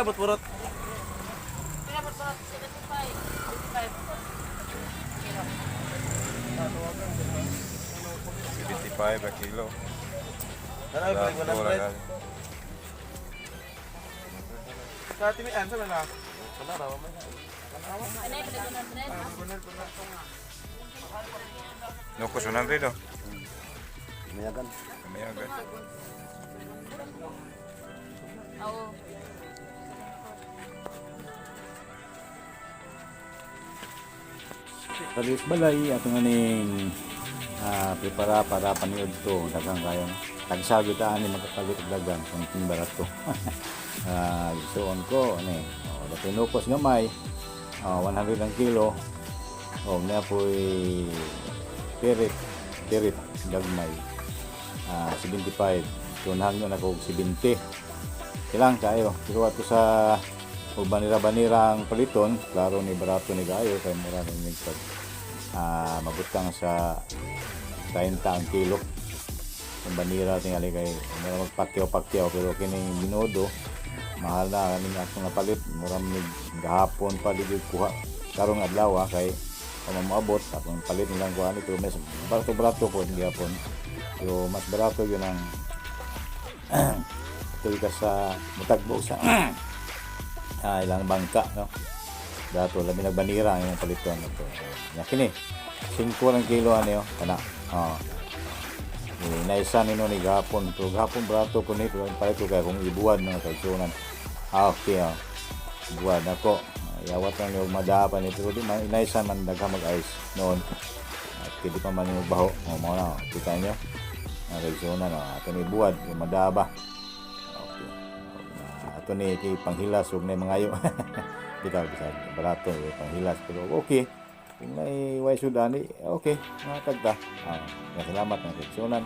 Pila purot? Pila purot? 75. 25. Kilo. 75 a kilo. Ano ay Mura 100. ka. Sa timian sa na. Wala raw man. Ano yung 100? Nukos 100 oh. Mayagan. Kamayagan. Oo. Palis balay ato nga ning prepara para paniud to daghang kayo. Tagsa gyud ta ani makapalit og daghang kung ting barato. Isuon ko ani. Oh, dapit nukos gamay. Oh, 100 ang kilo. Oh, na po'y pirit, pirit gagmay. 75. So nahangyo na ko og 70. Ilang kayo. Pero ato sa og banira-banira ang paliton, klaro ni barato ni kayo kay mura ni pag mabutang sa 30 ang kilo. Ang banira tingali kay mura magpakyaw-pakyaw, pero kining binodo mahal na kaning akong napalit, mura mig gahapon pa di gyud kuha karong adlaw kay kung moabot akong palit nilang kuha ni, pero mas barato-barato po gihapon, pero mas barato yun ang tuloy ka sa mutagbo sa ilang bangka, no? Dato labi nagbanira ang imong paliton ito nya kini 5 lang kilo ani oh kana oh. Eh, naisa ni no ni gahapon, pero gahapon barato po ni, pero ang palit ko kay kung ibuwad mga kaigsunan. Okay, oh, buwad ako yawat lang yung madapan ni, pero di man inaisan man daghang mag-ice noon at di pa man yung baho. Oh, mao na, oh. Kita nyo mga kaigsunan, oh, ato ni buwad yung madaba. Okay. Ato ni kay panghilas ug nay mangayo. Bitaw bisag barato eh, panghilas, pero okay. Kung may way sudani, okay, mga tagta. Salamat mga kaigsunan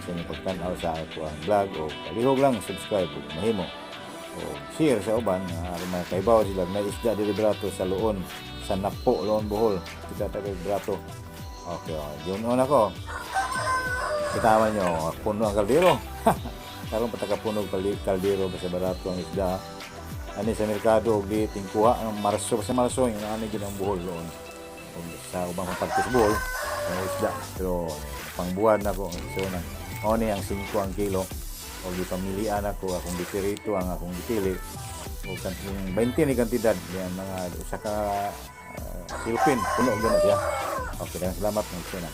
sa inyong pagtan-aw sa ako ang vlog o palihog lang subscribe ug mahimo o share sa uban aron mga kaibaw sila may isda diri barato sa Loon, sa Napo, Loon, Bohol. Kita ta kay barato. Okay, oh, yun on ako. Kitawan nyo, puno ang kaldero. Karon pa taka puno kaldero basta barato ang isda. Ani sa merkado og di tingkuha ang Marso, sa Marso yung ani gid ang buhol doon. Og sa ubang pagtis buhol ang isda, pero pangbuwan nako ang isunan. Mao ni ang 5 ang kilo og gipamilian ako akong gipirito ang akong gipili og kanting 20 ni kantidad yan mga usa ka silpin puno gyud na siya. Okay, daghang salamat mga isunan.